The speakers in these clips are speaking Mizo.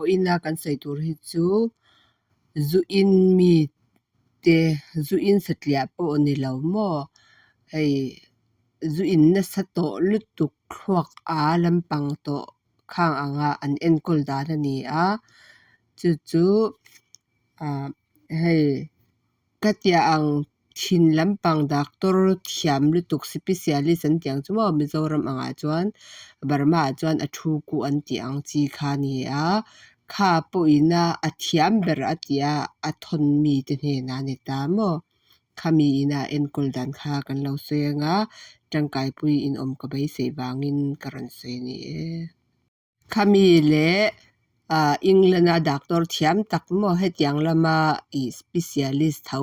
Vawiina kan sawi tur hi chu zu in mi te zu in satliah pawh ni lo maw hei zu in nasa tawh lutuk thluak a lampang tawh khang anga an enkawl dan a ni a chu chu ah hei ka tia ang thin lampang doctor thiam lutuk specialist an tih ang chu maw Mizoram angah chuan Burma ah chuan a thu kuh an tih ang chi kha a ni a kha pawhin a a thiam ber a tih a a thawn mite hnenah a ni ta maw khami ina enkawl dan kha kan lo sawi anga tangkaipui inawm ka beisei vangin ka rawn sawi a ni e. Khami leh ah England a doctor thiam tak maw hetiang lama ih specialist tho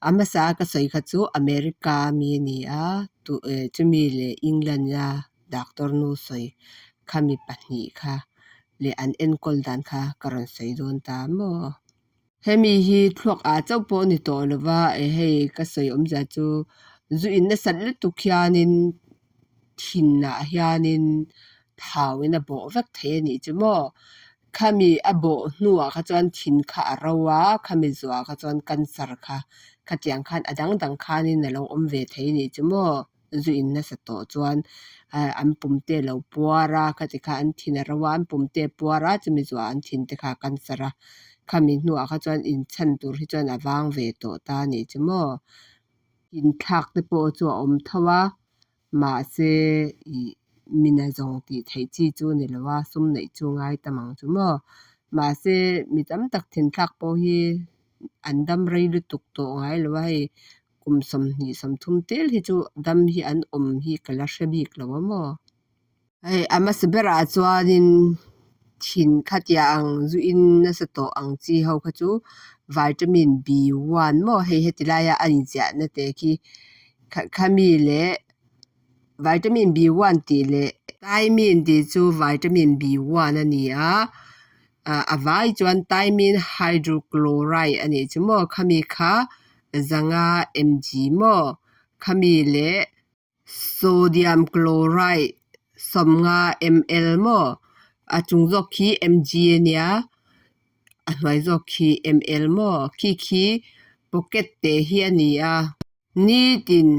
a hmasa a ka sawi kha chu America ami a ni a chumi leh England a doctor nu sawi khami pahnih kha leh an enkawl dan kha ka rawn sawi dawn ta maw. Hemi hi thluak ah chauh pawh a ni tawh lo va eh hei ka sawi awmzia chu zu in nasat lutuk hianin thinah hianin thau in a bawh vek thei a nih chu maw khami a bawh hnuah kha chuan thin kha a ro a khami zuah kha chuan cancer kha khatiang khan a dang dang khanin a lo awm ve thei a nih chu maw. Zu in nasa tawh chuan ah an pum te a lo puar a khati kha an thin a ro a an pum te a puar a chumi zawhah an thin te kha a cancer a khami hnuah kha chuan inchhan tur hi chuan a vang ve tawh ta a nih chu maw inthlak te pawh chu a awm tho a mahse ih mina zawng tih theih chi chu a ni lo a sum neih chu a ngai tam ang chu maw mahse mi tam tak thinthlak pawh hi an dam rei lutuk tawh ngai lo a hei. Kum sawmhnih sawmthum tel hi chu dam hi an awm hi ka la hre bik lo a maw. Hei a hmasa berah chuanin thin khatia ang zu in nasa tawh ang chi ho kha chu vitamin B one maw hei heti laia a inziahna te khi khami leh vitamin B one tih leh thiamine tih chu vitamin B one a ni a ah a vai chuan thiamine hydrochloride a nih chu maw khami kha zanga mg maw khami leh sodium chloride sawmnga ml maw a chung zawk khi mg a nia a hnuai zawk khi ml maw khi khi pocket te hi a ni a nitin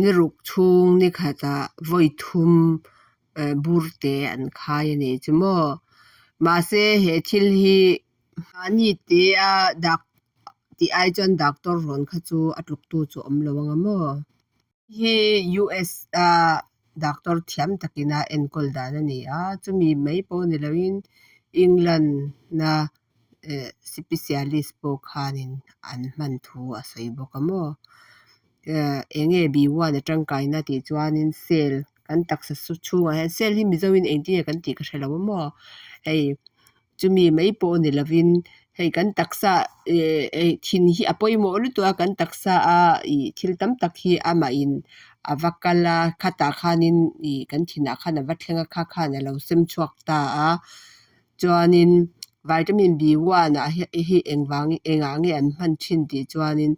ni ruk chhung ni khatah vawi thum eh bur te an khai a nih chu maw mahse he thil hi mahni te a dak tih ai chuan doctor rawn kha chu a tluk tu chu a awm lo ang a maw hi U_S a doctor thiam takin a enkawl dan a ni a chumi mai pawh ni loin England a eh specialist pawh khanin an hman thu a sawi bawk a maw eh eng nge B one a tangkaina tih chuanin cell kan taksa chhungah hian cell hi mizo in engtin nge kan tih ka hre lo a maw hei chumi mai pawh ni lovin hei kan taksa eh eh thin hi a pawimawh lutuk a kan taksa a ih thil tam tak hi amah in a va kal a khatah khanin ih kan thinah khan a va thleng a kha khan a lo sem chhuak ta a chuanin vitamin B one ah hi engvang engah nge an hman thin tih chuanin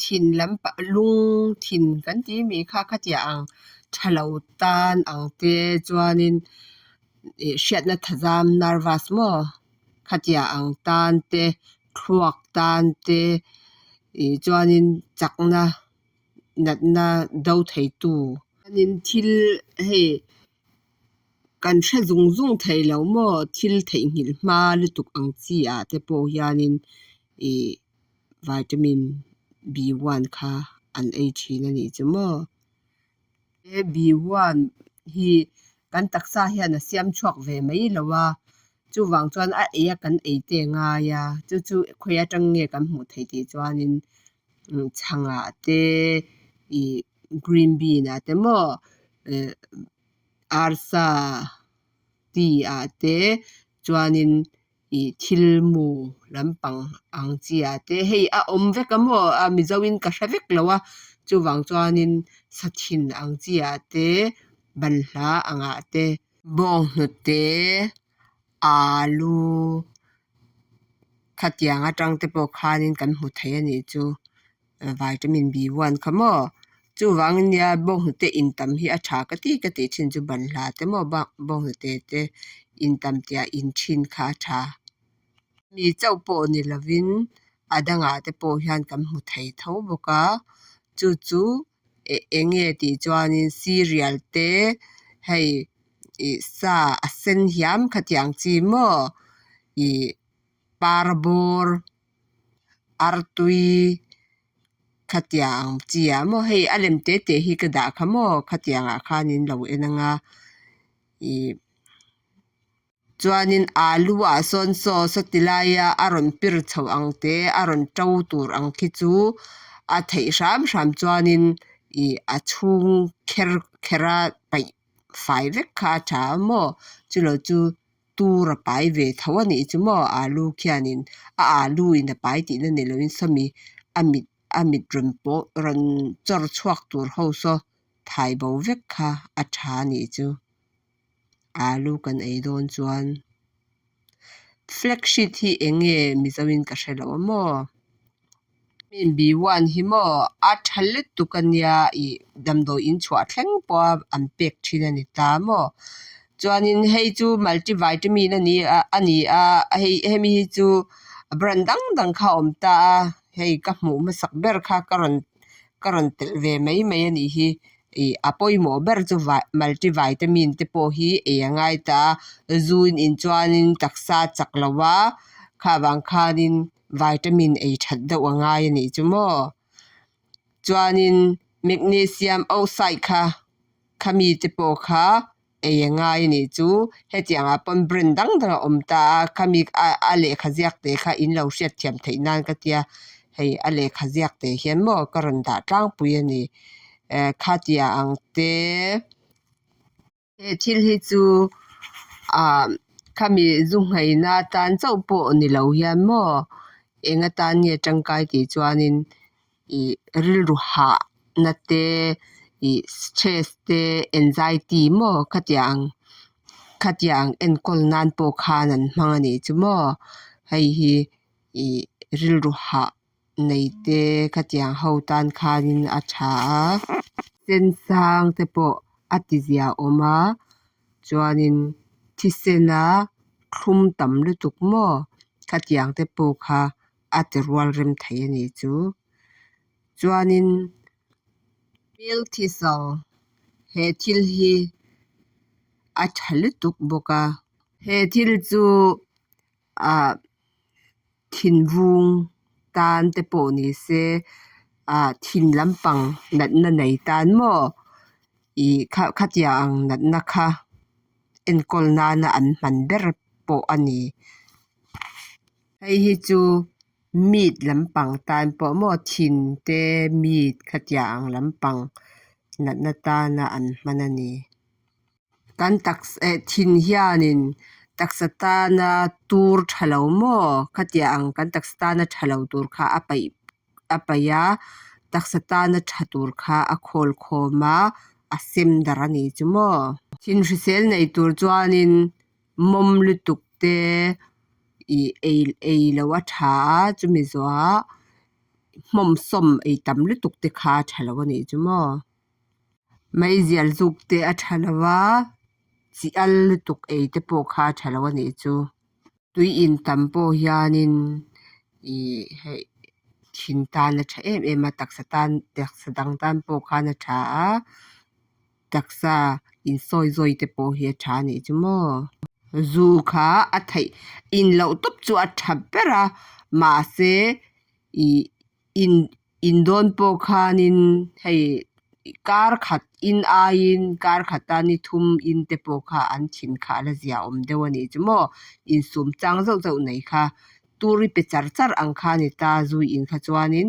thin lampang lung thin kan tih mi kha khatiang ang tha lo tan ang te chuanin ih hriatna thazam nervous maw khatiang ang tan te thluak tan te ih chuanin chakna natna do thei tu chuanin thil hei kan hre zung zung thei lo maw thil theihnghilh hma lutuk ang chi ah te pawh hianin ih vitamin B one kha an ei thin a nih chu maw. He B one hi kan taksa hian a siam chhuak ve mai lo a chuvang chuan a ei a kan ei te a ngai a chu chu khawi atang nge kan hmuh theih tih chuanin chhangah te ih green bean ah te maw eh arsa tea ah te chuanin ih thil mu lampang ang chi ah te hei a awm vek a maw a mizo in ka hre vek lo a chuvang chuanin sathin ang chi ah te banhla angah te bawnghnute alu khatiang atang te pawh khanin kan hmu thei a nih chu vitamin B one kha maw chuvangin nia bawnghnute in tam hi a tha ka ti ka tih thin chu banhla te maw bawnghnute te in tam tih ah in thin kha a tha. Mi chauh pawh ni lovin a dangah te pawh hian kan hmu thei tho bawk a chu chu eh eng nge tih chuanin cereal te hei ih sa a sen hiam khatiang chi maw ih parbawr artui khatiang chi ah maw hei a lem te te hi ka dah kha maw khatiang ah khan in lo en anga ih chuanin alu ah sawn saw sawti laia a rawn pir chho ang te a rawn to tur ang khi chu a theih hram hram chuanin ih a chhung kher kher a paih fai vek kha a tha a maw chulo chu tur a pai ve tho a nih chu maw alu khianin a alu in a pai tihna ni lovin sawmi a mit a mit rawn pawh rawn chawr chhuak tur ho saw thai bo vek kha a tha a nih chu alu kan ei dawn chuan flagship hi eng nge mizo in ka hrelo a maw min b one hi maw a tha lutuk ania ih damdawi in chhuah thleng pawha an pek thin a ni ta maw chuanin hei chu multi vitamin ani a hei hemi hi chu brand dang dang kha a awm ta a hei ka hmuh hmasak ber kha ka rawn ka rawn telh ve mai mai a nih hi ih a pawimawh ber chu vai multi vitamin te pawh hi ei a ngai ta a zu in in chuanin taksa a chak lo a kha vang khanin vitamin ei that deuh a ngai a nih chu maw chuanin magnesium oxide kha khami te pawh kha ei a ngai a nih chu hetiang ah pawn brand dang dang a awm ta a khami a lehkha ziak te kha in lo hriat thiam theih nan ka tia hei a lehkha ziak te hian maw ka rawn dah tlangpui a ni eh khatia ang te he thil hi chu ah khami zu ngheina atan chauh pawh ni lo hian maw eng atan nge tangkai tih chuanin ih rilru hah na te ih stress te anxiety maw khatiang khatiang enkawl nan pawh khan an hmang a nih chu maw hei hi ih rilru hah nei te khatiang ho tan khanin a tha a sen sang te pawh a ti zia awm a chuanin thisen a thlum tam lutuk maw khatiang te pawh kha a ti rual rem thei a nih chu chuanin milk thistle he thil hi a tha lutuk bawk a he thil chu ah thinvung tan te pawh ni se ah thin lampang natna nei tan maw ih khatiang ang natna kha enkawl nana an hman ber pawh a ni. Hei hi chu meat lampang tan pawh maw thin te meat khatiang ang lampang natna tana an hman a ni. Kan taksa eh thin hianin taksa tana tur tha lo maw khatiang ang kan taksa tana tha lo tur kha a paih a paih a taksa tana tha tur kha a khawl khawm a a sem darh a nih chu maw. Thin hrisel nei tur chuanin mawm lutuk te ih ei ei loh a tha a chumi zawhah hmawmsawm ei tam lutuk te kha a tha lo a nih chu maw. Meizial zuk te a tha lo a chi al lutuk ei te pawh kha a tha lo a nih chu. Tui in tam pawh hianin ih hei thin tan a tha em em a taksa tan taksa dang tan pawh khan a tha a taksa insawi zawi te pawh hi a tha a nih chu maw. Zu kha a theih in loh tawp chu a tha ber a mahse ih in in dawn pawh khanin hei kar khat in aiin kar khata ni thum in te pawh kha an thin kha a la zia awm deuh a nih chu maw insum chang zauh zauh nei kha tur i pe char char ang kha a ni ta zui in kha chuanin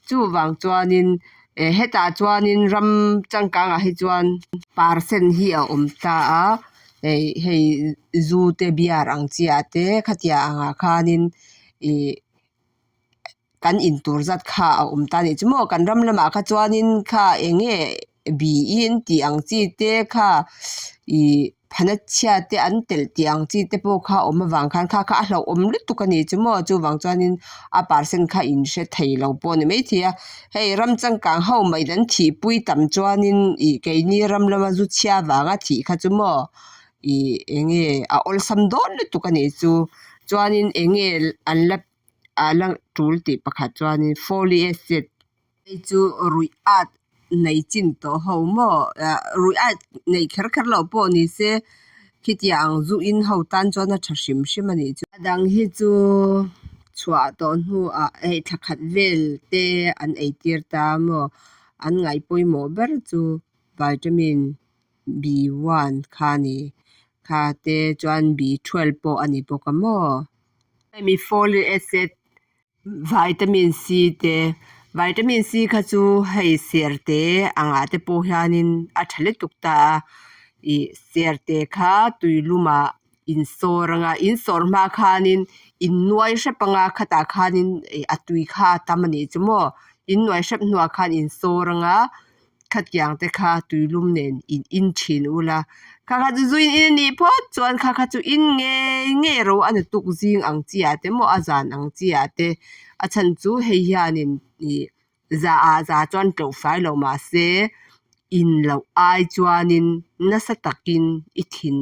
chuvang chuanin eh hetah chuanin ram changkang ah hi chuan percent hi a awm ta a hei hei zu te beer ang chi ah te khatiang angah khanin ih. Kan in tur zat kha a awm ta nih chu maw kan ram lamah kha chuanin kha eng nge bi in tih ang chi te kha ih phana chhia te an telh tih ang chi te pawh kha a awm avang khan kha kha a hlauhawm lutuk a ni chu maw chuvang chuanin a percent kha in hre thei lo pawh a ni maithei a hei ram changkang ho mai an thihpui tam chuanin ih keini ram lama zu chhia vanga thih kha chu maw ih eng nge a awlsam dawn lutuk a nih chu. Chuanin eng nge an la a la tul tih pakhat chuanin folic acid hei chu ruih at nei chin tawh ho maw ah ruih at nei kher kher loh pawh ni se khitiang zu in ho tan chuan a tha hrim hrim a nih chu. A dang hi chu chhuah tawh hnuah hei thla khat vel te an ei tir ta maw an ngaih pawimawh ber chu vitamin B one kha a ni kha te chuan B twelve pawh a ni bawk a maw. Hemi folic acid vitamin C te vitamin C kha chu hei ser te angah te pawh hianin a tha lutuk ta a ih ser te kha tui lumah in sawr anga in sawr hma khanin in nuai hrep anga khatah khanin ih a tui kha a tam a nih chu maw in nuai hrep hnuah khan in sawr anga khatiang te kha tuilum nen in in thin ula kha kha chu zu in in anih phawt chuan kha kha chu in ngei ngei ro a natuk zing ang chi ah te maw a zan ang chi ah te a chhan chu hei hianin ih za ah za chuan tlo fai lo mahse in loh ai chuanin nasa takin i thin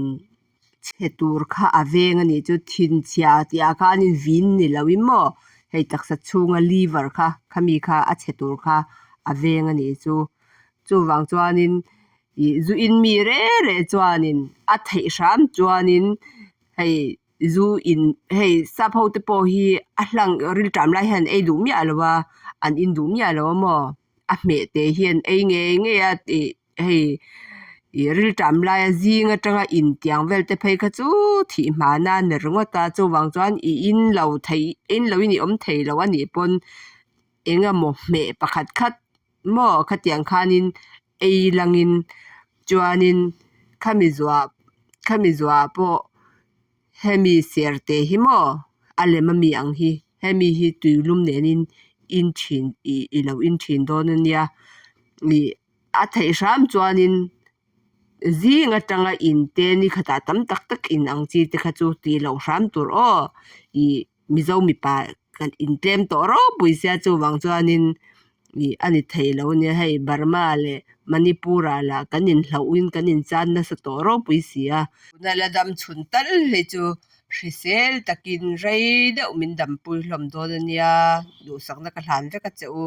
chhe tur kha a veng a nih chu thinchhia tih ah khanin vin ni lo in maw hei taksa chhunga liver kha khami kha a chhe tur kha a veng a nih chu chuvang chuanin ih zu in mi reng reng chuanin a theih hram chuanin hei zu in hei sap ho te pawh hi a hlang riltam lai hian an ei duh miah lo a an in duh miah lo a maw a hmeh te hi an ei ngei ngei a ih hei ih riltam laia zing atanga intiang vel te phei kha chu thih hmana a ni ringawt a chuvang chuan i in lo thei in lo in i awm thei lo a nih pawn eng emaw hmeh pakhat khat maw khatiang khanin ei langin chuanin khami zuah khami zuah pawh hemi ser te hi maw a lem ami ang hi hemi hi tuilum nenin in thin ih i lo in thin dawn ania ih a theih hram chuanin zing atanga in te ni khatah tam tak tak in ang chi te kha chu tih loh hram tur aw ih mizo mipa kan intlem tawh ropui sia chuvang chuanin ih a ni thei lo ania hei Burma leh Manipur ah lah kan inhlauhin kan inchan nasa tawh ropui si a. Tuna la dam chhun tal hi chu hrisel takin rei deuh min dampui hlawm dawn ania duhsakna ka hlan vek a che u.